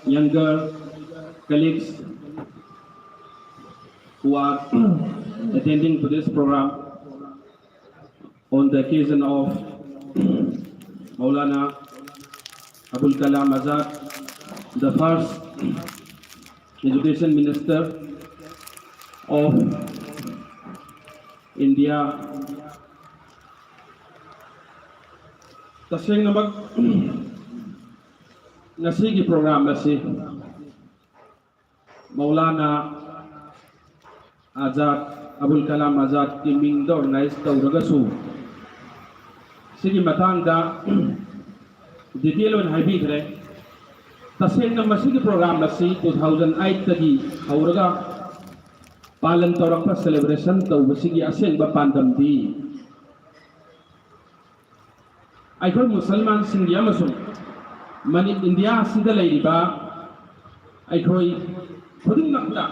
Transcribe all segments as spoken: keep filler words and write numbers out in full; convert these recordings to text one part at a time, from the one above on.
younger colleagues who are attending to this program on the occasion of Maulana Abul Kalam Azad, the first education minister of India. ꯇꯁꯦꯡꯅꯃꯛ ꯉꯁꯤꯒꯤ program ꯑꯁꯤ ꯃꯧꯂꯥꯅꯥ ꯑꯥꯖꯥꯗ, ꯑꯕꯨꯜ ꯀꯂꯥꯝ ꯑꯥꯖꯥꯗꯀꯤ ꯃꯤꯡꯗ organize ꯇꯧꯔꯒꯁꯨ, ꯁꯤꯒꯤ ꯃꯇꯥꯡꯗ detail ꯑꯣꯏꯅ ꯍꯥꯏꯕꯤꯈ꯭ꯔꯦ꯫ ꯇꯁꯦꯡꯅ ꯃꯁꯤꯒꯤ program ꯑꯁꯤ two thousand eight ꯇꯒꯤ ꯍꯧꯔꯒ ꯄꯥꯂꯟ ꯇꯧꯔꯛꯄ, celebration ꯇꯧꯕꯁꯤꯒꯤ ꯑꯁꯦꯡꯕ ꯄꯥꯟꯗꯝꯗꯤ ꯑꯩꯈꯣꯏ ꯃꯨꯁꯜꯃꯥꯟꯁꯤꯡꯒꯤ ꯑꯃꯁꯨꯡ ꯃꯅꯤ-, ꯏꯟꯗꯤꯌꯥ ꯑꯁꯤꯗ ꯂꯩꯔꯤꯕ ꯑꯩꯈꯣꯏ ꯈꯨꯗꯤꯡꯃꯛꯇ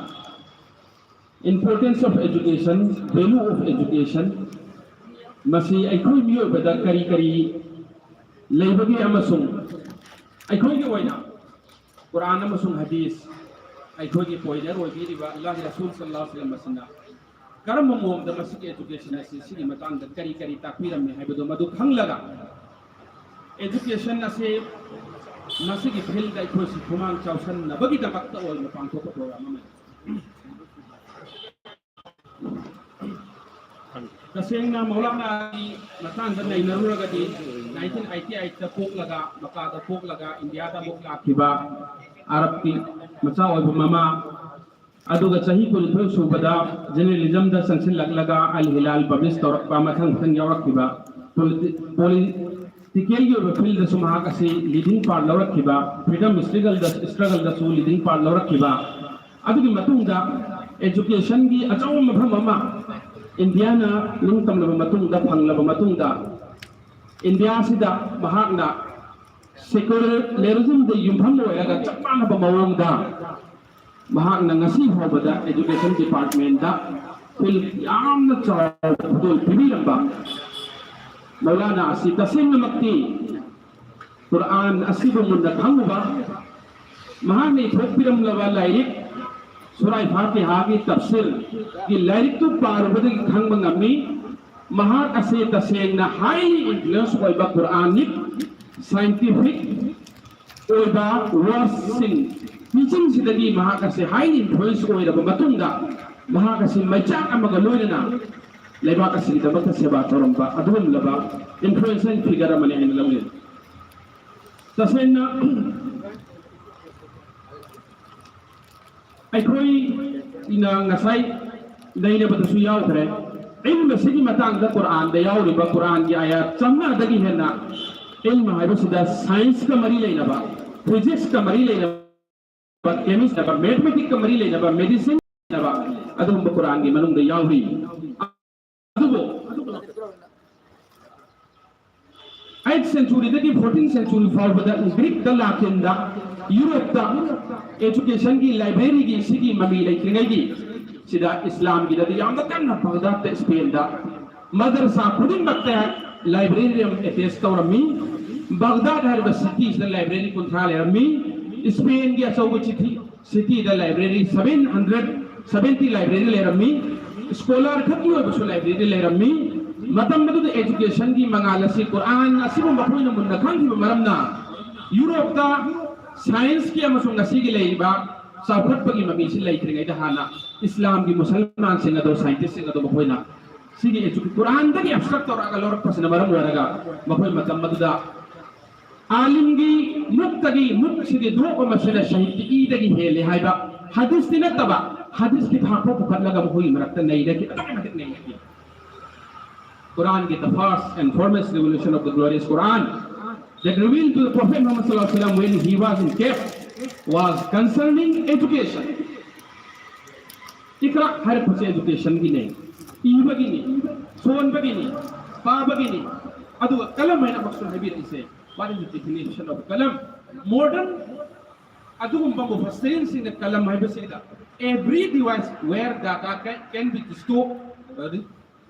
importance of education, value of education, ꯃꯁꯤ ꯑꯩꯈꯣꯏ ꯃꯤꯑꯣꯏꯕꯗ ꯀꯔꯤ ꯀꯔꯤ ꯂꯩꯕꯒꯦ ꯑꯃꯁꯨꯡ ꯑꯩꯈꯣꯏꯒꯤ ꯑꯣꯏꯅ ꯀꯨꯔꯥꯟ ꯑꯃꯁꯨꯡ ꯍꯗꯤꯁ, ꯑꯩꯈꯣꯏꯒꯤ pioneer ꯑꯣꯏꯕꯤꯔꯤꯕ ꯑꯜꯂꯥꯍꯒꯤ ꯔꯁꯨꯜ ꯁꯜꯂꯜꯂꯥꯍꯨ ꯑꯂꯩꯍꯤ ꯋꯁꯜꯂꯝ ꯑꯁꯤꯅ ꯀꯔꯝꯕ ꯃꯑꯣꯡꯗ ꯃꯁꯤꯒꯤ education ꯑꯁꯤ, ꯁꯤꯒꯤ ꯃꯇꯥꯡꯗ ꯀꯔꯤ ꯀꯔꯤ ꯇꯥꯛꯄꯤꯔꯝꯃꯤ ꯍꯥꯏꯕꯗꯨ ꯃꯗꯨ ꯈꯪꯂꯒ, education ꯑꯁꯤ ꯃꯁꯤꯒꯤ field ꯑꯩꯈꯣꯏꯁꯤ ꯈꯨꯃꯥꯡ ꯆꯥꯎꯁꯟꯅꯕꯒꯤꯗꯃꯛꯇ ꯑꯣꯏꯅ ꯄꯥꯡꯊꯣꯛꯄ program ꯑꯃꯅꯤ꯫ ꯇꯁꯦꯡꯅ ꯃꯧꯂꯥꯅꯥꯒꯤ ꯃꯇꯥꯡꯗ ꯅꯩꯅꯔꯨꯔꯒꯗꯤ, nineteen eighty eight ꯇ ꯄꯣꯛꯂꯒ, ꯃꯀꯥꯗ ꯄꯣꯛꯂꯒ ꯏꯟꯗꯤꯌꯥꯗ ꯑꯃꯨꯛ ꯂꯥꯛꯈꯤꯕ ꯑꯔꯕꯀꯤ ꯃꯆꯥ ꯑꯣꯏꯕ ꯃꯃꯥ, ꯑꯗꯨꯒ ꯆꯍꯤ ꯀꯨꯟꯅꯤꯊꯣꯏ ꯁꯨꯕꯗ journalism ꯗ ꯆꯪꯁꯤꯜꯂꯛꯂꯒ ꯑꯜ ꯍꯤꯂꯥꯜ publish ꯇꯧꯔꯛꯄ, ꯃꯊꯪ ꯃꯊꯪ ꯌꯥꯎꯔꯛꯈꯤꯕ, politi-, political ꯒꯤ ꯑꯣꯏꯕ field ꯗꯁꯨ ꯃꯍꯥꯛ ꯑꯁꯤ leading part ꯂꯧꯔꯛꯈꯤꯕ, freedom struggle ꯗ, struggle ꯗꯁꯨ leading part ꯂꯧꯔꯛꯈꯤꯕ, ꯑꯗꯨꯒꯤ ꯃꯇꯨꯡꯗ education ꯒꯤ ꯑꯆꯧꯕ ꯃꯐꯝ ꯑꯃ ꯏꯟꯗꯤꯌꯥꯅ ꯅꯤꯡꯇꯝꯂꯕ ꯃꯇꯨꯡꯗ, ꯐꯪꯂꯕ ꯃꯇꯨꯡꯗ, ꯏꯟꯗꯤꯌꯥꯁꯤꯗ ꯃꯍꯥꯛꯅ secularism ꯗ ꯌꯨꯝꯐꯝ ꯑꯣꯏꯔꯒ ꯆꯞ ꯃꯥꯟꯅꯕ ꯃꯑꯣꯡꯗ ꯃꯍꯥꯛꯅ ꯉꯁꯤ ꯐꯥꯎꯕꯗ education department ꯇ field ꯌꯥꯝꯅ ꯆꯥꯎꯕ ꯈꯨꯗꯣꯜ ꯄꯤꯕꯤꯔꯝꯕ ꯃꯧꯂꯥꯅꯥ ꯑꯁꯤ ꯇꯁꯦꯡꯅꯃꯛꯇꯤ ꯀꯨꯔꯥꯟ ꯑꯁꯤꯕꯨ ꯃꯨꯟꯅ ꯈꯪꯂꯕ, ꯃꯍꯥꯛꯅ ꯏꯊꯣꯛꯄꯤꯔꯝꯂꯕ ꯂꯥꯏꯔꯤꯛ ꯁꯨꯔꯥꯏ ꯐꯥꯇꯤꯍꯥꯒꯤ ꯇꯐꯁꯤꯔꯒꯤ ꯂꯥꯏꯔꯤꯛꯇꯨ ꯄꯥꯔꯨꯕꯗꯒꯤ ꯈꯪꯕ ꯉꯝꯃꯤ꯫ ꯃꯍꯥꯛ ꯑꯁꯤ ꯇꯁꯦꯡꯅ highly influence ꯑꯣꯏꯕ ꯀꯨꯔꯥꯟꯅꯤꯛ scientific ꯑꯣꯏꯕ ꯋꯥꯔꯁꯁꯤꯡ ꯃꯤꯁꯤꯡꯁꯤꯗꯒꯤ ꯃꯍꯥꯛ ꯑꯁꯤ highly influence ꯑꯣꯏꯔꯕ ꯃꯇꯨꯡꯗ ꯃꯍꯥꯛ ꯑꯁꯤ ꯃꯩꯆꯥꯛ ꯑꯃꯒ ꯂꯣꯏꯅꯅ ꯂꯩꯕꯥꯛ ꯑꯁꯤꯒꯤꯗꯃꯛꯇ ꯁꯦꯕꯥ ꯇꯧꯔꯝꯕ ꯑꯗꯨꯒꯨꯝꯂꯕ influential figure ꯑꯃꯅꯤ ꯍꯥꯏꯅ ꯂꯧꯅꯩ꯫ ꯇꯁꯦꯡꯅ ꯑꯩꯈꯣꯏꯅ ꯉꯁꯥꯏ ꯅꯩꯅꯕꯗꯁꯨ ꯌꯥꯎꯈ꯭ꯔꯦ꯫ ꯏꯜꯝ ꯑꯁꯤꯒꯤ ꯃꯇꯥꯡꯗ ꯀꯨꯔꯥꯟꯗ ꯌꯥꯎꯔꯤꯕ ꯀꯨꯔꯥꯟꯒꯤ ꯑꯥꯌꯥꯠ ꯆꯥꯝꯃꯉꯥꯗꯒꯤ ꯍꯦꯟꯅ ꯏꯜꯝ ꯍꯥꯏꯕꯁꯤꯗ scienceꯀ ꯃꯔꯤ ꯂꯩꯅꯕ, physicska ꯃꯔꯤ ꯂꯩꯅꯕ, chemistryꯒ mathematicsꯀ ꯃꯔꯤ ꯂꯩꯅꯕ, medicine ꯂꯩꯅꯕ ꯑꯗꯨꯒꯨꯝꯕ ꯀꯨꯔꯥꯟꯒꯤ ꯃꯅꯨꯡꯗ ꯌꯥꯎꯔꯤ꯫ ꯑꯗꯨꯕꯨ eighth centuryꯗꯒꯤ fourteenth century ꯐꯥꯎꯕꯗ Greekꯇ, Latinꯗ, Europeꯇ educationꯒꯤ libraryꯒꯤ ꯁꯤꯒꯤ ꯃꯃꯤ ꯂꯩꯇ꯭ꯔꯤꯉꯩꯒꯤ ꯁꯤꯗ ꯏꯁꯂꯥꯝꯒꯤꯗꯗꯤ ꯌꯥꯝꯅ ꯀꯟꯅ ꯕꯒꯗꯥꯗꯇ, Spainꯗ ꯃꯗꯔꯁꯥ ꯈꯨꯗꯤꯡꯃꯛꯇ library ꯑꯃ attach ꯇꯧꯔꯝꯃꯤ꯫ ꯕꯒꯗꯥꯗ ꯍꯥꯏꯔꯤꯕ cityꯁꯤꯗ library ꯀꯨꯟꯊ꯭ꯔꯥ ꯂꯩꯔꯝꯃꯤ꯫ Spainꯒꯤ ꯑꯆꯧꯕ city cityꯗ library seven hundred seventy library ꯂꯩꯔꯝꯃꯤ꯫ Scholar ꯈꯛꯀꯤ ꯑꯣꯏꯕꯁꯨ library ꯂꯩꯔꯝꯃꯤ꯫ ꯃꯇꯝ ꯑꯗꯨꯗ educationꯒꯤ ꯃꯉꯥꯜ ꯑꯁꯤ ꯀꯨꯔꯥꯟ ꯑꯁꯤꯕꯨ ꯃꯈꯣꯏꯅ ꯃꯨꯟꯅ ꯈꯪꯈꯤꯕ ꯃꯔꯝꯅ Europeꯇ scienceꯀꯤ ꯑꯃꯁꯨꯡ ꯉꯁꯤꯒꯤ ꯂꯩꯔꯤꯕ ꯆꯥꯎꯈꯠꯄꯒꯤ ꯃꯃꯤꯁꯤ ꯂꯩꯇ꯭ꯔꯤꯉꯩꯗ ꯍꯥꯟꯅ ꯏꯁꯂꯥꯝꯒꯤ ꯃꯨꯁꯜꯃꯥꯟꯁꯤꯡ ꯑꯗꯨ, scientistꯁꯤꯡ ꯑꯗꯨ ꯃꯈꯣꯏꯅ ꯁꯤꯒꯤ edu-, ꯀꯨꯔꯥꯟꯗꯒꯤ abstract ꯇꯧꯔꯛꯑꯒ ꯂꯧꯔꯛꯄꯁꯤꯅ ꯃꯔꯝ ꯑꯣꯏꯔꯒ ꯃꯈꯣꯏ ꯃꯇꯝ ꯑꯗꯨꯗ ꯑꯥꯂꯤꯝꯒꯤ ꯃꯨꯛꯇꯒꯤ ꯃꯨꯛꯁꯤꯗꯤ ꯗ꯭ꯔꯣꯞ ꯑꯃꯁꯤꯅ ꯁꯍꯤꯗꯀꯤ ꯏꯗꯒꯤ ꯍꯦꯜꯂꯤ ꯍꯥꯏꯕ ꯍꯗꯤꯁꯇꯤ ꯅꯠꯇꯕ, ꯍꯗꯤꯁꯀꯤ ꯊꯥꯛ ꯐꯥꯎ ꯄꯨꯈꯠꯂꯒ ꯃꯈꯣꯏꯒꯤ ꯃꯔꯛꯇ ꯅꯩꯅꯈꯤ, ꯑꯗꯨꯛꯀꯤ ꯃꯇꯤꯛ ꯅꯩꯅꯈꯤ꯫ ꯀꯨꯔꯥꯟꯒꯤ the first and foremost revelation of the glorious Quran that revealed to the Prophet Muhammad sallallahu alaihi wasallam when he was in cave was concerning education. Iqra ꯍꯥꯏꯔꯛꯄꯁꯦ educationꯒꯤꯅꯦ, ꯏꯕꯒꯤꯅꯤ, ꯁꯣꯟꯕꯒꯤꯅꯤ, ꯄꯥꯕꯒꯤꯅꯤ꯫ ꯑꯗꯨꯒ ꯀꯂꯝ ꯍꯥꯏꯅ ꯑꯃꯁꯨ ꯍꯥꯏꯕꯤꯔꯛꯏꯁꯦ꯫ What is the definition of kalam? Modern ꯑꯗꯨꯒꯨꯝꯕ ꯃꯨꯐꯁꯁꯤꯔꯤꯟꯁꯤꯡꯅ ꯀꯂꯝ ꯍꯥꯏꯕꯁꯤꯗ every device where data can, can be stored, uh,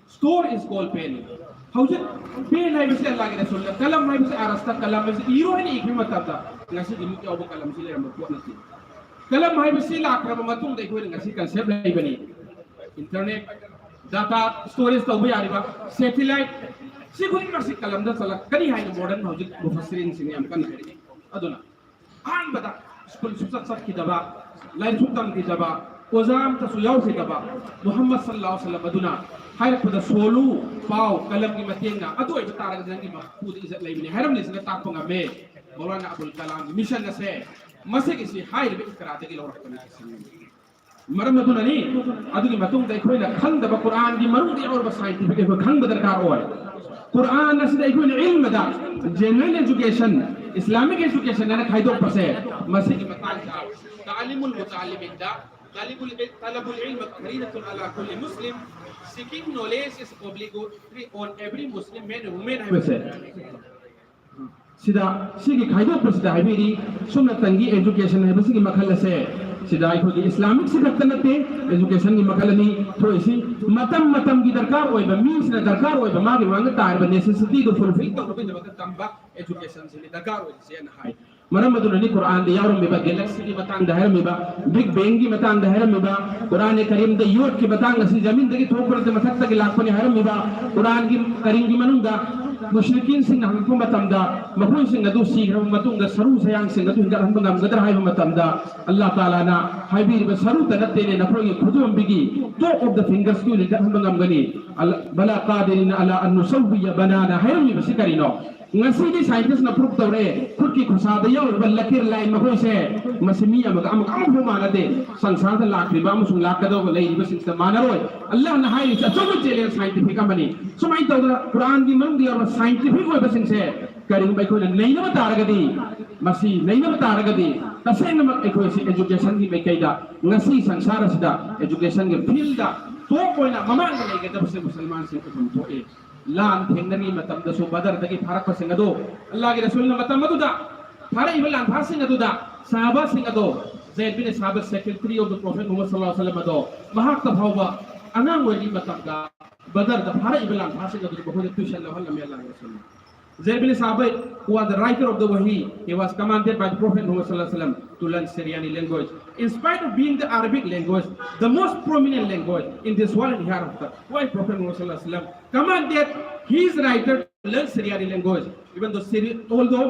store is called pen. ꯍꯧꯖꯤꯛ pen ꯍꯥꯏꯕꯁꯤ ꯑꯜꯂꯥꯍꯒꯤ ꯔꯁꯨꯜꯅ, ꯀꯂꯝ ꯍꯥꯏꯕꯁꯤ ꯑꯥꯔꯁꯇ ꯀꯂꯝ ꯍꯥꯏꯕꯁꯤ ꯏꯔꯣ ꯍꯥꯏꯅ ꯏꯈꯤꯕ ꯃꯇꯝꯗ ꯉꯁꯤꯗꯤ ꯃꯤꯠ ꯌꯥꯎꯕ ꯀꯂꯝꯁꯤ ꯂꯩꯔꯝꯕ ꯄꯣꯠ ꯅꯠꯇꯦ꯫ ꯀꯂꯝ ꯍꯥꯏꯕꯁꯤ ꯂꯥꯛꯈ꯭ꯔꯕ ꯃꯇꯨꯡꯗ ꯑꯩꯈꯣꯏꯅ ꯉꯁꯤ ꯀꯟꯁꯦꯞ ꯂꯩꯕꯅꯤ꯫ ꯏꯟꯇꯔꯅꯦꯠ, ꯗꯥꯇꯥ ꯁ꯭ꯇꯣꯔꯦꯖ ꯇꯧꯕ ꯌꯥꯔꯤꯕ, ꯁꯦꯇꯤꯂꯥꯏꯠ, ꯁꯤ ꯈꯨꯗꯤꯡꯃꯛꯁꯤ ꯀꯂꯝꯗ ꯆꯜꯂꯛꯀꯅꯤ ꯍꯥꯏꯅ ꯃꯣꯗꯔꯟ ꯍꯧꯖꯤꯛ ꯃꯨꯐꯁꯤꯔꯤꯟꯁꯤꯡꯅ ꯌꯥꯝ ꯀꯟꯅ ꯍꯥꯏꯔꯛꯏ꯫ ꯑꯗꯨꯅ ꯑꯍꯥꯟꯕꯗ ꯁ꯭ꯀꯨꯜ ꯁꯨꯆꯠ ꯆꯠꯈꯤꯗꯕ, ꯂꯥꯏꯔꯤꯛ ꯁꯨ ꯇꯝꯈꯤꯗꯕ, ꯑꯣꯖꯥ ꯑꯝꯇꯁꯨ ꯌꯥꯎꯈꯤꯗꯕ ꯃꯨꯍꯝꯃꯗ ꯁꯜꯂꯜꯂꯥꯍꯨ ꯑꯂꯩꯍꯤ ꯋꯁꯜꯂꯝ ꯑꯗꯨꯅ ꯍꯥꯏꯔꯛꯄꯗ ꯁꯣꯜꯂꯨ, ꯄꯥꯎ, ꯀꯂꯝꯒꯤ ꯃꯇꯦꯡꯅ, ꯑꯗꯨ ꯑꯣꯏꯕ ꯇꯥꯔꯒꯗꯤ ꯅꯪꯒꯤ ꯃꯄꯨꯗ ꯏꯖꯠ ꯂꯩꯕꯅꯤ ꯍꯥꯏꯔꯝꯂꯤꯁꯤꯅ ꯇꯥꯛꯄ ꯉꯝꯃꯦ꯫ ꯃꯧꯂꯥꯅꯥ ꯑꯕꯨꯜ ꯀꯂꯥꯝꯒꯤ ꯃꯤꯁꯟ ꯑꯁꯦ ꯃꯁꯤꯒꯤꯁꯤ ꯍꯥꯏꯔꯤꯕ ꯏꯀꯔꯥꯗꯒꯤ ꯂꯧꯔꯛꯄꯅꯤ꯫ ꯃꯔꯝ ꯑꯗꯨꯅꯅꯤ, ꯑꯗꯨꯒꯤ ꯃꯇꯨꯡꯗ ꯑꯩꯈꯣꯏꯅ ꯈꯪꯗꯕ ꯀꯨꯔꯥꯟꯒꯤ ꯃꯅꯨꯡꯗ ꯌꯥꯎꯔꯕ ꯁꯥꯏꯟꯇꯤꯐꯤꯛ ꯑꯩꯈꯣꯏ ꯈꯪꯕ ꯗꯔꯀꯥꯔ ꯑꯣꯏ꯫ ꯀꯨꯔꯥꯟ ꯑꯁꯤꯗ ꯑꯩꯈꯣꯏꯅ ꯏꯜꯃꯗ ꯖꯦꯅꯔꯦꯜ ꯑꯦꯖꯨꯀꯦꯁꯟ, ꯏꯁꯂꯥꯃꯤꯛ ꯑꯦꯖꯨꯀꯦꯁꯟ ꯍꯥꯏꯅ ꯈꯥꯏꯗꯣꯛꯄꯁꯦ, ꯃꯁꯤꯒꯤ ꯃꯇꯥꯡꯗ ꯇꯥꯂꯤꯃꯨꯜ ꯃꯨꯇꯥꯂꯤꯃꯤꯟꯗ, ꯇꯥꯂꯤꯕꯨꯜ ꯏꯜ-، ꯇꯂꯕꯨꯜ ꯏꯜꯃ ꯐꯔꯤꯗꯇꯨꯟ ꯑꯂꯥ ꯀꯨꯜꯂꯤ ꯃꯨꯁꯂꯤꯝ, seeking knowledge is obligatory on every Muslim man and woman ꯍꯥꯏꯕꯁꯦ, ꯁꯤꯗ, ꯁꯤꯒꯤ ꯈꯥꯏꯗꯣꯛꯄꯁꯤꯗ ꯍꯥꯏꯕꯤꯔꯤ, ꯁꯨꯞꯅꯇꯪꯒꯤ ꯑꯦꯖꯨꯀꯦꯁꯟ ꯍꯥꯏꯕꯁꯤꯒꯤ ꯃꯈꯜ ꯑꯁꯦ, ꯁꯤꯗ ꯑꯩꯈꯣꯏꯒꯤ ꯏꯁꯂꯥꯃꯤꯛꯁꯤ ꯈꯛꯇ ꯅꯠꯇꯦ, ꯑꯦꯖꯨꯀꯦꯁꯟꯒꯤ ꯃꯈꯜ ꯑꯅꯤ ꯊꯣꯛꯏꯁꯤ꯫ ꯃꯇꯝ ꯃꯇꯝꯒꯤ ꯗꯔꯀꯥꯔ ꯑꯣꯏꯕ, ꯃꯤꯁꯤꯅ ꯗꯔꯀꯥꯔ ꯑꯣꯏꯕ, ꯃꯥꯒꯤ ꯃꯥꯒꯤ ꯇꯥꯔꯤꯕ ꯅꯦꯁꯦꯁꯤꯇꯤꯗꯨ ꯐꯨꯜꯐꯤꯜ ꯇꯧꯅꯕꯒꯤꯗꯃꯛꯇ ꯇꯝꯕ ꯑꯦꯖꯨꯀꯦꯁꯟꯁꯤꯅꯤ ꯗꯔꯀꯥꯔ ꯑꯣꯏꯔꯤꯁꯦꯅ ꯍꯥꯏ꯫ ꯃꯔꯝ ꯑꯗꯨꯅꯅꯤ ꯀꯨꯔꯥꯟꯗ ꯌꯥꯎꯔꯝꯃꯤꯕ ꯒꯦꯂꯦꯛꯁꯤꯒꯤ ꯃꯇꯥꯡꯗ ꯍꯥꯏꯔꯝꯃꯤꯕ, ꯕꯤꯛ ꯕꯦꯡꯒꯤ ꯃꯇꯥꯡꯗ ꯍꯥꯏꯔꯝꯃꯤꯕ, ꯀꯨꯔꯥꯟ ꯀꯔꯤꯝꯗ ꯌꯣꯠꯀꯤ ꯃꯇꯥꯡ ꯑꯁꯤ ꯖꯃꯤꯟꯗꯒꯤ ꯊꯣꯛꯄ ꯅꯠꯇꯦ, ꯃꯊꯛꯇꯒꯤ ꯂꯥꯛꯄꯅꯤ ꯍꯥꯏꯔꯝꯃꯤꯕ, ꯀꯨꯔꯥꯟꯒꯤ ꯀꯔꯤꯝꯒꯤ ꯃꯅꯨꯡꯗ ꯃꯨꯁ꯭ꯔꯤꯀꯤꯟꯁꯤꯡꯅ ꯍꯪꯉꯛꯄ ꯃꯇꯝꯗ, ꯃꯈꯣꯏꯁꯤꯡ ꯑꯗꯨ ꯁꯤꯈ꯭ꯔꯕ ꯃꯇꯨꯡꯗ ꯁꯔꯨ ꯁꯌꯥꯡꯁꯤꯡ ꯑꯗꯨ ꯍꯤꯡꯒꯠꯍꯟꯕ ꯉꯝꯒꯗ꯭ꯔꯥ ꯍꯥꯏꯕ ꯃꯇꯝꯗ, ꯑꯜꯂꯥꯍ ꯇꯥꯂꯥꯅ ꯍꯥꯏꯕꯤꯔꯤꯕ, ꯁꯔꯨꯇ ꯅꯠꯇꯦꯅꯦ, ꯅꯈꯣꯏꯒꯤ ꯈꯨꯗꯣꯝꯕꯤꯒꯤ top of the fingers ꯇꯨ ꯍꯤꯡꯒꯠꯍꯟꯕ ꯉꯝꯒꯅꯤ꯫ ꯑꯜ-, ꯕꯂꯥ ꯀꯥꯗꯤꯔꯤꯅ ꯑꯂꯥ ꯑꯟ ꯅꯨꯁꯧꯋꯤꯌ ꯕꯅꯥꯅ ꯍꯥꯏꯔꯝꯃꯤꯕꯁꯤ ꯀꯔꯤꯅꯣ? ꯉꯁꯤꯗꯤ ꯁꯥꯏꯟꯇꯤꯁꯅ ꯄ꯭ꯔꯨꯐ ꯇꯧꯔꯛꯑꯦ, ꯈꯨꯠꯀꯤ ꯈꯨꯁꯥꯗ ꯌꯥꯎꯔꯤꯕ ꯂꯀꯤꯔ ꯂꯥꯏꯟ ꯃꯈꯣꯏꯁꯦ, ꯃꯁꯤ ꯃꯤ ꯑꯃꯒ ꯑꯃꯒ ꯑꯃꯐꯥꯎ ꯃꯥꯟꯅꯗꯦ꯫ ꯁꯪꯁꯥꯔꯗ ꯂꯥꯛꯂꯤꯕ ꯑꯃꯁꯨꯡ ꯂꯥꯛꯀꯗꯧꯕ ꯂꯩꯔꯤꯕꯁꯤꯡꯁꯤꯗ ꯃꯥꯟꯅꯔꯣꯏ꯫ ꯑꯜꯂꯥꯍꯅ ꯍꯥꯏꯔꯤꯁꯦ ꯑꯆꯧꯕ ꯆꯦꯂꯦꯟꯖ ꯁꯥꯏꯟꯇꯤꯐꯤꯛ ꯑꯃꯅꯤ꯫ ꯁꯨꯃꯥꯏꯅ ꯇꯧꯗꯅ ꯀꯨꯔꯥꯟꯒꯤ ꯃꯅꯨꯡꯗ ꯌꯥꯎꯔꯕ ꯁꯥꯏꯟꯇꯤꯐꯤꯛ ꯑꯣꯏꯕꯁꯤꯡꯁꯦ ꯀꯔꯤꯒꯨꯝꯕ ꯑꯩꯈꯣꯏꯅ ꯅꯩꯅꯕ ꯇꯥꯔꯒꯗꯤ, ꯃꯁꯤ ꯅꯩꯅꯕ ꯇꯥꯔꯒꯗꯤ, ꯇꯁꯦꯡꯅꯃꯛ ꯑꯩꯈꯣꯏꯁꯤ ꯑꯦꯖꯨꯀꯦꯁꯟꯒꯤ ꯃꯥꯏꯀꯩꯗ ꯉꯁꯤ ꯁꯪꯁꯥꯔ ꯑꯁꯤꯗ ꯑꯦꯖꯨꯀꯦꯁꯟꯒꯤ ꯐꯤꯜꯗ ꯇꯣꯞ ꯑꯣꯏꯅ ꯃꯃꯥꯡꯗ ꯂꯩꯒꯗꯕꯁꯦ ꯃꯨꯁꯜꯃꯥꯟꯁꯤꯡ ꯑꯗꯨꯝ ꯊꯣꯛꯏ꯫ ꯂꯥꯟ ꯊꯦꯡꯅꯔꯤ ꯃꯇꯝꯗꯁꯨ ꯕꯗꯔꯗꯒꯤ ꯐꯥꯔꯛꯄꯁꯤꯡ ꯑꯗꯨ, ꯑꯜꯂꯥꯍꯒꯤ ꯔꯁꯨꯜꯅ ꯃꯇꯝ ꯑꯗꯨꯗ ꯐꯥꯔꯛꯏꯕ ꯂꯥꯟꯐꯥꯁꯤꯡ ꯑꯗꯨꯗ ꯁꯍꯥꯕꯥꯁꯤꯡ ꯑꯗꯣ, Zaid bin Sabit, secretary of the Prophet Muhammad sallallahu alaihi wasallam ꯑꯗꯣ, ꯃꯍꯥꯛꯇ ꯐꯥꯎꯕ ꯑꯉꯥꯡ ꯑꯣꯏꯔꯤ ꯃꯇꯝꯗ ꯕꯗꯔꯗ ꯐꯥꯔꯛꯏꯕ ꯂꯥꯟꯐꯥꯁꯤꯡ ꯑꯗꯨꯗ ꯃꯈꯣꯏꯗ tuition ꯂꯧꯍꯜꯂꯝꯃꯤ ꯑꯜꯂꯥꯍꯒꯤ ꯔꯁꯨꯜꯅ꯫ Zayd bin Sabit, who was the writer of the Wahi, he was commanded by the Prophet Muhammad sallallahu alaihi wasallam to learn Syriani language. In spite of being the Arabic language, the most prominent language in this world and hereafter, why Prophet Muhammad sallallahu alaihi wasallam commanded his writer to learn Syriani language? Even though Syri-, although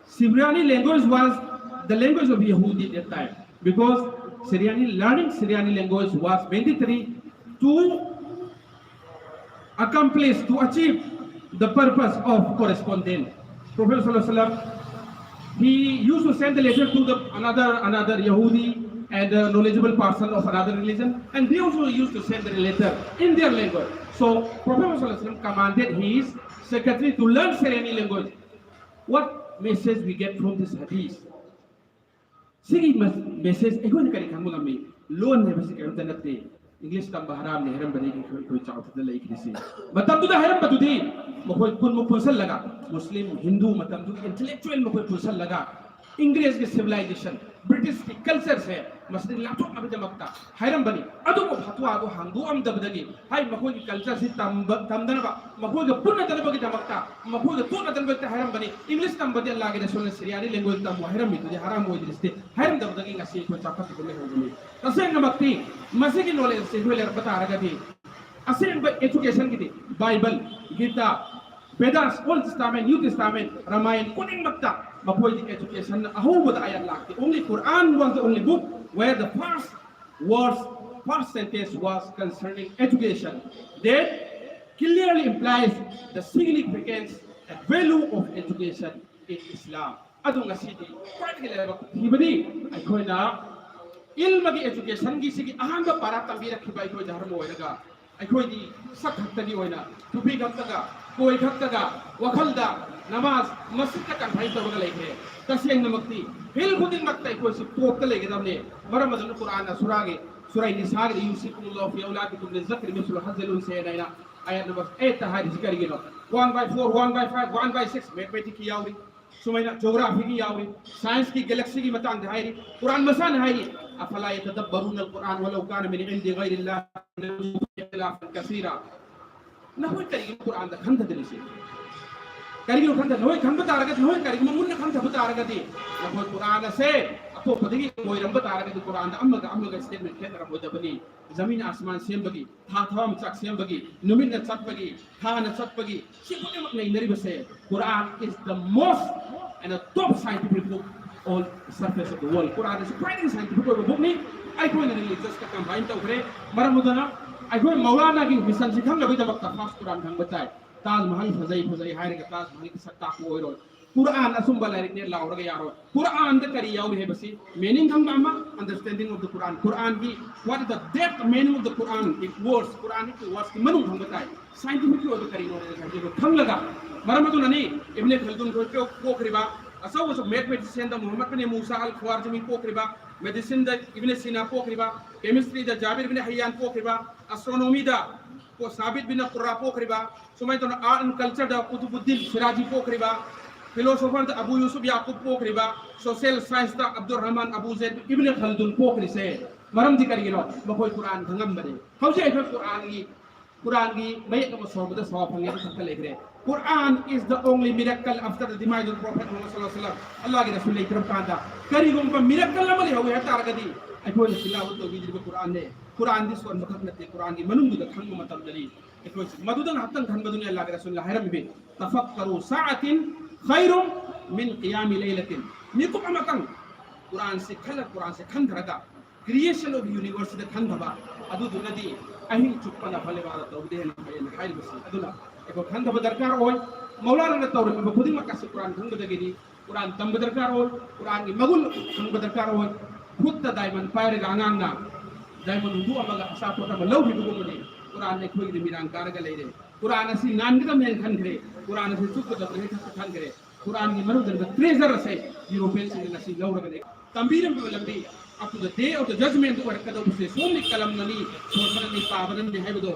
Syriani language was the language of Yahudi at that time, because Syriani, learning Syriani language was mandatory to accomplish, to achieve the purpose of correspondence. Prophet sallallahu alaihi wasallam, he used to send the letter to the another, another Yahudi and a knowledgeable person of another religion, and they also used to send the letter in their language. So Prophet sallallahu alaihi wasallam commanded his secretary to learn Syriani language. What message we get from this hadith? ꯁꯤꯒꯤ message ꯑꯩꯈꯣꯏꯅ ꯀꯔꯤ ꯈꯪꯕ ꯉꯝꯃꯤ? ꯂꯣꯟ ꯍꯥꯏꯕꯁꯤ ꯀꯔꯤꯝꯇ ꯅꯠꯇꯦ꯫ English ꯇꯝꯕ ꯍꯔꯥꯝꯅꯤ ꯍꯥꯏꯔꯝꯕꯗꯒꯤ ꯑꯩꯈꯣꯏ, ꯑꯩꯈꯣꯏ ꯆꯥꯎꯊꯅ ꯂꯩꯈ꯭ꯔꯤꯁꯤ꯫ ꯃꯇꯝꯗꯨꯗ ꯍꯥꯏꯔꯝꯕꯗꯨꯗꯤ ꯃꯈꯣꯏ ꯀꯨꯟꯃꯨꯛ ꯄꯨꯟꯁꯜꯂꯒ, ꯃꯨꯁꯂꯤꯝ, ꯍꯤꯟꯗꯨ, ꯃꯇꯝꯗꯨꯒꯤ ꯏꯟꯇꯦꯂꯦꯛꯆꯨꯋꯦꯜ ꯃꯈꯣꯏ ꯄꯨꯟꯁꯜꯂꯒ, ꯏꯪꯒ꯭ꯔꯦꯖꯀꯤ ꯁꯤꯚꯤꯂꯥꯏꯖꯦꯁꯟ, ꯕ꯭ꯔꯤꯇꯤꯁꯀꯤ ꯀꯜꯆꯔꯁꯦ ꯃꯁꯤꯗꯒꯤ ꯂꯥꯞꯊꯣꯛꯅꯕꯒꯤꯗꯃꯛꯇ ꯍꯥꯏꯔꯝꯕꯅꯤ꯫ ꯑꯗꯨꯕꯨ ꯐꯇ꯭ꯋꯥꯗꯨ ꯍꯥꯡꯗꯣꯛꯑꯝꯗꯕꯗꯒꯤ, ꯍꯥꯏ, ꯃꯈꯣꯏꯒꯤ ꯀꯜꯆꯔꯁꯤ ꯇꯝꯕ, ꯇꯝꯗꯅꯕ, ꯃꯈꯣꯏꯒ ꯄꯨꯟꯅꯗꯅꯕꯒꯤꯗꯃꯛꯇ, ꯃꯈꯣꯏꯒ ꯇꯣꯠꯅꯗꯅꯕꯒꯤꯗꯃꯛꯇ ꯍꯥꯏꯔꯝꯕꯅꯤ꯫ ꯏꯪꯂꯤꯁ ꯇꯝꯕꯗꯤ ꯑꯜꯂꯥꯍꯒꯤ ꯔꯁꯨꯜꯅ ꯁꯤꯔꯤꯌꯥꯅꯤ ꯂꯦꯡꯒ꯭ꯋꯦꯖ ꯇꯝꯃꯨ ꯍꯥꯏꯔꯝꯃꯤꯗꯨꯗꯤ ꯍꯔꯥꯝ ꯑꯣꯏꯗ꯭ꯔꯤꯁꯤꯗꯤ ꯍꯥꯏꯔꯝꯗꯕꯗꯒꯤ ꯉꯁꯤ ꯑꯩꯈꯣꯏ ꯆꯥꯎꯈꯠꯄꯗꯨ ꯂꯩꯍꯧꯕꯅꯤ꯫ ꯇꯁꯦꯡꯅꯃꯛꯇꯤ ꯃꯁꯤꯒꯤ ꯅꯣꯂꯦꯖꯁꯤ ꯑꯩꯈꯣꯏ ꯂꯩꯔꯛꯄ ꯇꯥꯔꯒꯗꯤ ꯑꯁꯦꯡꯕ ꯑꯦꯖꯨꯀꯦꯁꯟꯒꯤꯗꯤ Bible, Gita, Vedas, old testament, new testament, Ramayan ꯈꯨꯗꯤꯡꯃꯛꯇ ꯃꯈꯣꯏꯗꯤ ꯑꯦꯖꯨꯀꯦꯁꯟꯅ ꯑꯍꯧꯕꯗ ꯑꯌꯥꯠ ꯂꯥꯛꯇꯦ꯫ Only Quran was the only book where the first words, first sentence was concerning education. That clearly implies the significance and value of education in Islam. ꯑꯗꯨ ꯉꯁꯤꯗꯤ ꯈ꯭ꯋꯥꯏꯗꯒꯤ ꯂꯥꯏꯕꯛ ꯊꯤꯕꯗꯤ ꯑꯩꯈꯣꯏꯅ ꯏꯜꯃꯒꯤ ꯑꯦꯖꯨꯀꯦꯁꯟꯒꯤ ꯁꯤꯒꯤ ꯑꯍꯥꯟꯕ ꯄꯥꯔꯥ ꯇꯝꯕꯤꯔꯛꯈꯤꯕ ꯑꯩꯈꯣꯏ ꯙꯔꯃ ꯑꯣꯏꯔꯒ ꯑꯩꯈꯣꯏꯗꯤ ꯁꯛ ꯈꯛꯇꯒꯤ ꯑꯣꯏꯅ ꯇꯨꯄꯤ ꯈꯛꯇꯒ ꯀꯣꯏ ꯈꯛꯇꯒ ꯋꯥꯈꯜꯗ ꯅꯃꯥꯖ ꯃꯁꯖꯤꯗꯇ ꯀꯟꯐꯥꯏꯟ ꯇꯧꯔꯒ ꯂꯩꯈ꯭ꯔꯦ꯫ ꯇꯁꯦꯡꯅꯃꯛꯇꯤ ꯐꯤꯜ ꯈꯨꯗꯤꯡꯃꯛꯇ ꯑꯩꯈꯣꯏꯁꯤ ꯇꯣꯞꯇ ꯂꯩꯒꯗꯕꯅꯦ꯫ ꯃꯔꯝ ꯑꯗꯨꯅ ꯀꯨꯔꯥꯟꯅ ꯁꯨꯔꯥꯒꯤ ꯁꯨꯔꯥꯏ ꯅꯤꯁꯥꯒꯤꯗ "ꯌꯨꯁꯤꯀꯨꯃꯨꯜꯂꯥꯍꯨ ꯐꯤ ꯑꯧꯂꯥꯗꯤꯀꯨꯝ ꯂꯤꯖꯛꯀꯔꯤ ꯃꯤꯁꯂꯨ ꯍꯥꯖꯤꯜ ꯎꯟꯁꯦꯅ" ꯑꯩꯅ ꯑꯥꯌꯠ ꯅꯝꯕꯔ ꯑꯩꯠꯇ ꯍꯥꯏꯔꯤꯁꯤ ꯀꯔꯤꯒꯤꯅꯣ? One by four, one by five, one by six, ꯃꯦꯊꯃꯦꯇꯤꯛꯀꯤ ꯌꯥꯎꯔꯤ, ꯁꯨꯃꯥꯏꯅ ꯖꯣꯒ꯭ꯔꯥꯐꯤꯒꯤ ꯌꯥꯎꯔꯤ, ꯁꯥꯏꯟꯁꯀꯤ, ꯒꯦꯂꯦꯛꯁꯤꯒꯤ ꯃꯇꯥꯡꯗ ꯍꯥꯏꯔꯤ, ꯀꯨꯔꯥꯟ ꯃꯁꯥꯅ ꯍꯥꯏꯔꯤ, "ꯑꯐꯂꯥ ꯌꯇꯗꯕꯔꯨꯅ ꯑꯜ ꯀꯨꯔꯥꯟ ꯋꯂꯧ ꯀꯥꯅ ꯃꯤꯟ ꯏꯟꯗꯤ ꯒꯩꯔꯤꯜꯂꯥꯍ اختلافا كثيرا. ꯅꯈꯣꯏ ꯀꯔꯤꯒꯤꯅꯣ ꯀꯨꯔꯥꯟꯗ ꯈꯟꯊꯗ꯭ꯔꯤꯁꯦ? ꯀꯔꯤꯒꯤꯅꯣ ꯈꯟꯊ-, ꯅꯈꯣꯏ ꯈꯟꯕ ꯇꯥꯔꯒꯗꯤ, ꯅꯈꯣꯏ ꯀꯔꯤꯒꯨꯝꯕ ꯃꯨꯟꯅ ꯈꯟꯊꯕ ꯇꯥꯔꯒꯗꯤ, ꯅꯈꯣꯏ ꯀꯨꯔꯥꯟ ꯑꯁꯦ ꯑꯇꯣꯞꯄꯗꯒꯤ ꯑꯣꯏꯔꯝꯕ ꯇꯥꯔꯒꯗꯤ, ꯀꯨꯔꯥꯟꯗ ꯑꯃꯒ ꯑꯃꯒ statement ꯈꯦꯠꯅꯔꯝꯃꯣꯏꯗꯕꯅꯤ꯫ ꯖꯃꯤꯟ ꯑꯁꯃꯥꯟ ꯁꯦꯝꯕꯒꯤ, ꯊꯥ ꯊꯋꯥꯟꯃꯤꯆꯥꯛ ꯁꯦꯝꯕꯒꯤ, ꯅꯨꯃꯤꯠꯅ ꯆꯠꯄꯒꯤ, ꯊꯥꯅ ꯆꯠꯄꯒꯤ, ꯁꯤ ꯈꯨꯗꯤꯡꯃꯛ ꯅꯩꯅꯔꯤꯕꯁꯦ, Quran is the most and the top scientific book on surface of the world. ꯀꯨꯔꯥꯟ ꯑꯁꯤ ꯈ꯭ꯋꯥꯏꯗꯒꯤ scientific ꯑꯣꯏꯕ bookꯅꯤ꯫ ꯑꯩꯈꯣꯏꯅ religious ꯀ combine ꯇꯧꯈ꯭ꯔꯦ꯫ ꯃꯔꯝ ꯑꯗꯨꯅ ꯑꯩꯈꯣꯏ ꯃꯧꯂꯥꯅꯥꯒꯤ mission ꯁꯤ ꯈꯪꯅꯕꯒꯤꯗꯃꯛꯇ first ꯀꯨꯔꯥꯟ ꯈꯪꯕ ꯇꯥꯏ꯫ ꯇꯥꯖ ꯃꯍꯜ ꯐꯖꯩ ꯐꯖꯩ ꯍꯥꯏꯔꯒ ꯇꯥꯖ ꯃꯍꯜꯒꯤ ꯁꯛ ꯇꯥꯛꯄ ꯑꯣꯏꯔꯣꯏ꯫ ꯀꯨꯔꯥꯟ ꯑꯆꯨꯝꯕ ꯂꯥꯏꯔꯤꯛꯅꯦ ꯂꯥꯎꯔꯒ ꯌꯥꯔꯣꯏ꯫ ꯀꯨꯔꯥꯟꯗ ꯀꯔꯤ ꯌꯥꯎꯔꯤ ꯍꯥꯏꯕꯁꯤ meaning ꯈꯪꯕ ꯑꯃ, understanding of the Quran, ꯀꯨꯔꯥꯟꯒꯤ what is the depth meaning of the Quran, its words, ꯀꯨꯔꯥꯟꯒꯤ words ꯀꯤ ꯃꯅꯨꯡ ꯈꯪꯕ ꯇꯥꯏ꯫ Scientific ꯀꯤ ꯑꯣꯏꯕ ꯀꯔꯤꯅꯣ ꯍꯥꯏꯕꯗꯨ ꯈꯪꯂꯒ, ꯃꯔꯝ ꯑꯗꯨꯅꯅꯤ ꯏꯕꯅꯦ ꯈꯜꯗꯨꯟ ꯈꯣꯏ ꯄꯣꯛ-, ꯄꯣꯛꯈ꯭ꯔꯤꯕ, ꯑꯆꯧ ꯑꯆꯧꯕ mathematician ꯗ ꯃꯨꯍꯝꯃꯗ ꯕꯤꯟ ꯃꯨꯁꯥ ꯑꯜ ꯈꯋꯥꯔꯖꯃꯤ ꯄꯣꯛꯈ꯭ꯔꯤꯕ, medicine ꯗ ꯏꯕꯅꯦ ꯁꯤꯅꯥ ꯄꯣꯛꯈ꯭ꯔꯤꯕ, chemistry ꯗ ꯖꯥꯕꯤꯔ ꯕꯤꯟ ꯍꯩꯌꯥꯟ ꯄꯣꯛꯈ꯭ꯔꯤꯕ, astronomy ꯗ ꯀꯣ ꯁꯥꯕꯤꯠ ꯕꯤꯟ ꯀꯨꯔꯥ ꯄꯣꯛꯈ꯭ꯔꯤꯕ, ꯁꯨꯃꯥꯏꯅ ꯇꯧꯅ art and culture ꯗ ꯀꯨꯇꯨꯕꯨꯗꯗꯤꯟ ꯁꯤꯔꯥꯖꯤ ꯄꯣꯛꯈ꯭ꯔꯤꯕ, philosopher ꯗ ꯑꯕꯨ ꯌꯨꯁꯨꯐ ꯌꯥꯀꯨꯕ ꯄꯣꯛꯈ꯭ꯔꯤꯕ, social science ꯇ ꯑꯕꯗꯨꯔ ꯔꯍꯃꯥꯟ ꯑꯕꯨ ꯖꯩꯗ ꯏꯕꯅꯦ ꯈꯜꯗꯨꯟ ꯄꯣꯛꯈ꯭ꯔꯤꯁꯦ ꯃꯔꯝꯗꯤ ꯀꯔꯤꯒꯤꯅꯣ? ꯃꯈꯣꯏ ꯀꯨꯔꯥꯟ ꯈꯪꯉꯝꯕꯅꯦ꯫ ꯍꯧꯖꯤꯛ ꯑꯩꯈꯣꯏ ꯀꯨꯔꯥꯟꯒꯤ, ꯀꯨꯔꯥꯟꯒꯤ ꯃꯌꯦꯛ ꯑꯃ ꯁꯣꯟꯕꯗ ꯁꯋꯥꯕ ꯐꯪꯉꯦ ꯍꯥꯏꯕ ꯈꯛꯇ ꯂꯩꯈ꯭ꯔꯦ꯫ Quran is the only miracle after the demise of Prophet Muhammad sallallahu alaihi wasallam. ꯑꯜꯂꯥꯍꯒꯤ ꯔꯁꯨꯜ ꯂꯩꯇ꯭ꯔꯕ ꯀꯥꯟꯗ ꯀꯔꯤꯒꯨꯝꯕ miracle ꯑꯃ ꯂꯩꯍꯧꯋꯦ ꯍꯥꯏꯕ ꯇꯥꯔꯒꯗꯤ ꯑꯩꯈꯣꯏꯅ ꯇꯤꯂꯥꯋꯠ ꯇꯧꯕꯤꯗ꯭ꯔꯤꯕ ꯀꯨꯔꯥꯟꯅꯦ꯫ ꯀꯨꯔꯥꯟꯗꯤ ꯁꯣꯟꯕ ꯈꯛ ꯅꯠꯇꯦ, ꯀꯨꯔꯥꯟꯒꯤ ꯃꯅꯨꯡꯗꯨꯗ ꯈꯪꯕ ꯃꯇꯝꯗꯅꯤ ꯑꯩꯈꯣꯏꯁꯦ꯫ ꯃꯗꯨꯗ ꯉꯥꯏꯍꯥꯛꯇꯪ ꯈꯟꯕꯗꯨꯅꯤ ꯑꯜꯂꯥꯍꯒꯤ ꯔꯁꯨꯜꯅ ꯍꯥꯏꯔꯝꯃꯤꯕꯤ, "تفكروا ساعة خير من قيام ليلة." ꯃꯤꯀꯨꯞ ꯑꯃꯇꯪ ꯀꯨꯔꯥꯟꯁꯤ ꯈꯜꯂ, ꯀꯨꯔꯥꯟꯁꯤ ꯈꯟꯊꯔꯒ creation of universe ꯗ ꯈꯟꯊꯕ ꯑꯗꯨꯗꯨꯅꯗꯤ ꯑꯍꯤꯡ ꯆꯨꯞꯄꯅ ꯐꯜ ꯏꯕꯥꯗꯠ ꯇꯧꯕꯗ ꯍꯦꯟꯅ ꯐꯩ ꯍꯥꯏꯅ ꯍꯥꯏꯔꯤꯕꯁꯤ꯫ ꯑꯗꯨꯅ ꯑꯩꯈꯣꯏ ꯈꯟꯊꯕ ꯗꯔꯀꯥꯔ ꯑꯣꯏ꯫ ꯃꯧꯂꯥꯅꯥꯅ ꯇꯧꯔꯝꯃꯤꯕ ꯈꯨꯗꯤꯡꯃꯛ ꯑꯁꯤ ꯀꯨꯔꯥꯟ ꯈꯪꯕꯗꯒꯤꯅꯤ꯫ ꯀꯨꯔꯥꯟ ꯇꯝꯕ ꯗꯔꯀꯥꯔ ꯑꯣꯏ꯫ ꯀꯨꯔꯥꯟꯒꯤ ꯃꯒꯨꯟ ꯈꯪꯕ ꯗꯔꯀꯥꯔ ꯑꯣꯏ꯫ ꯈꯨꯠꯇ diamond ꯄꯥꯏꯔꯒ ꯑꯉꯥꯡꯅ diamond ꯍꯨꯟꯗꯣꯛꯑꯝꯃꯒ ꯑꯆꯥꯄꯣꯠ ꯑꯃ ꯂꯧꯈꯤꯕꯒꯨꯝꯕꯅꯤ꯫ ꯀꯨꯔꯥꯟ ꯑꯩꯈꯣꯏꯒꯤ ꯃꯤꯔꯥꯡ ꯀꯥꯔꯒ ꯂꯩꯔꯦ꯫ ꯀꯨꯔꯥꯟ ꯑꯁꯤ ꯅꯥꯟꯒꯗꯕꯅꯦꯅ ꯈꯟꯈ꯭ꯔꯦ꯫ ꯀꯨꯔꯥꯟ ꯑꯁꯤ ꯆꯨꯞꯀꯗꯕꯅꯦꯅ ꯈꯟꯈ꯭ꯔꯦ꯫ ꯀꯨꯔꯥꯟꯒꯤ ꯃꯅꯨꯡꯗ ꯂꯩꯕ treasure ꯑꯁꯦ European ꯁꯤꯡꯅ ꯉꯁꯤ ꯂꯧꯔꯒ ꯂꯩ꯫ ꯇꯝꯕꯤꯔꯝꯕ ꯂꯝꯕꯤ up to the day of the judgment ꯑꯣꯏꯔꯛꯀꯗꯧꯕꯁꯦ ꯁꯣꯝꯒꯤ ꯀꯂꯝꯅꯅꯤ, ꯁꯣꯟꯕꯅꯅꯤ, ꯄꯥꯕꯅꯅꯤ ꯍꯥꯏꯕꯗꯣ